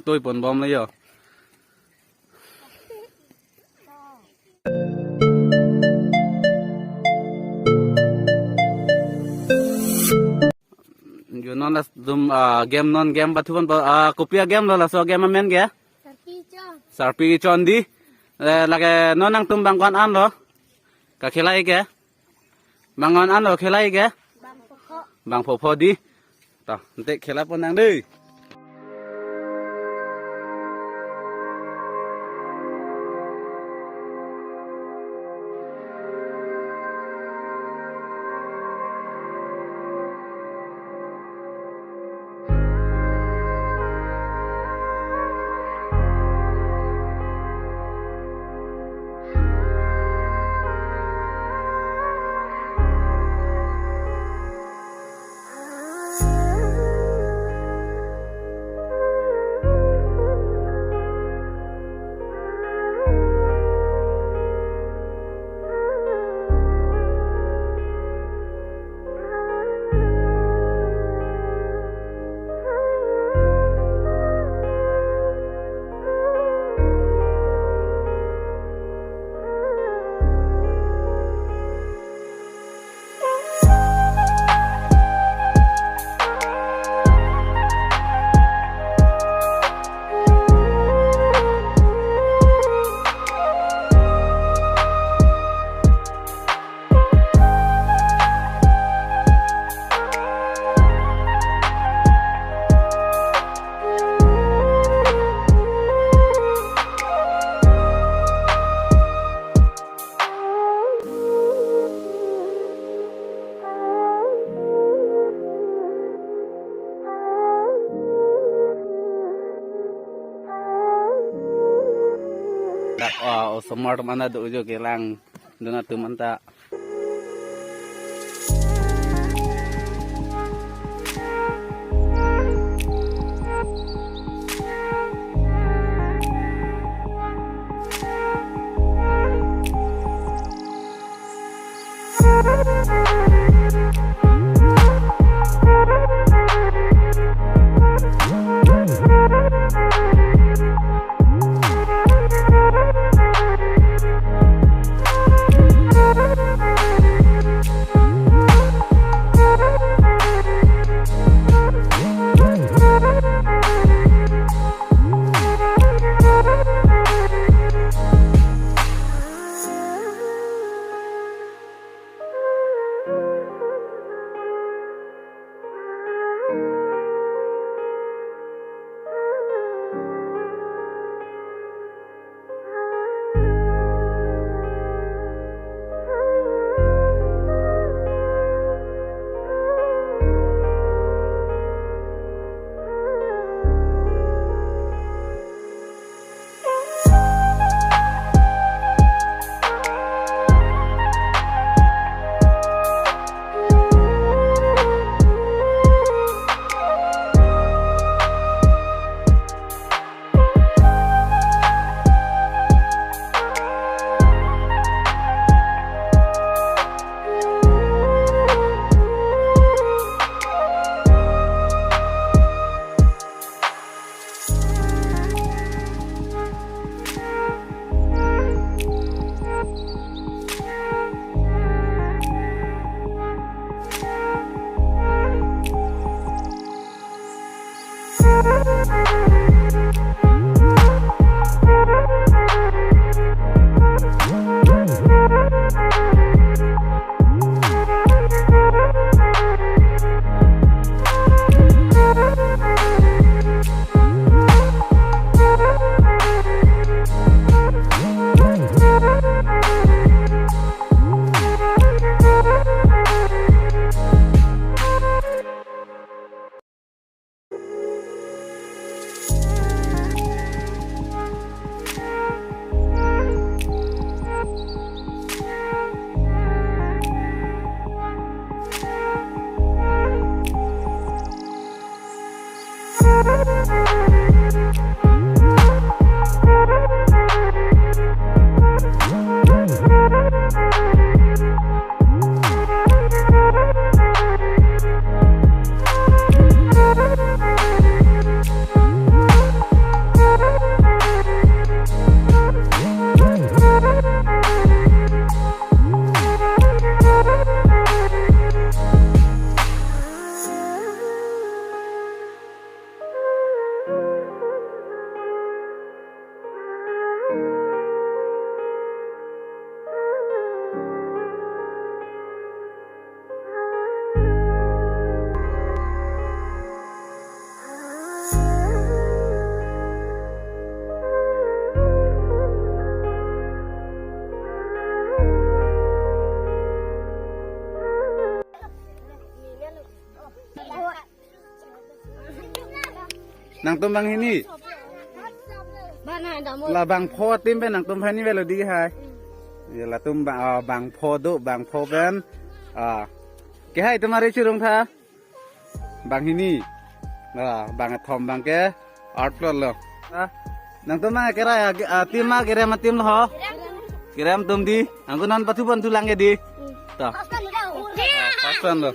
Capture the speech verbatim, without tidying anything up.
Toi pon bom le yo. Jo non latum, ah, game non game pathu pon po, ah, kopi a-game lo laso game amen ke? Sarpi chon. Sarpi chon dei. Eh, lake non nangtum bang ko-an an lo? Kakhelai ke? Bang ko-an an lo khelai ke? Bang phopho. Bang phopho dei. To, ante khela pon nang dei. Dak, ah, osomar atum anta do jo kelang dun atum anta. Nangtum banghini. Bana damo. La bangpho ateam pen nangtum banghini avelo dei hai. Ya latum bang, ah, bangpho do, bangpho pen. Ah. Kehai atum ari chirung tha. Banghini. Ah, bangkethom abangke out plot lo. Ah. Nangtum bang kera ya, ah, team ma kerem ateam lo ho. Kerem atum dei. Angko non pathu pon thulang ke dei. To. First one lo.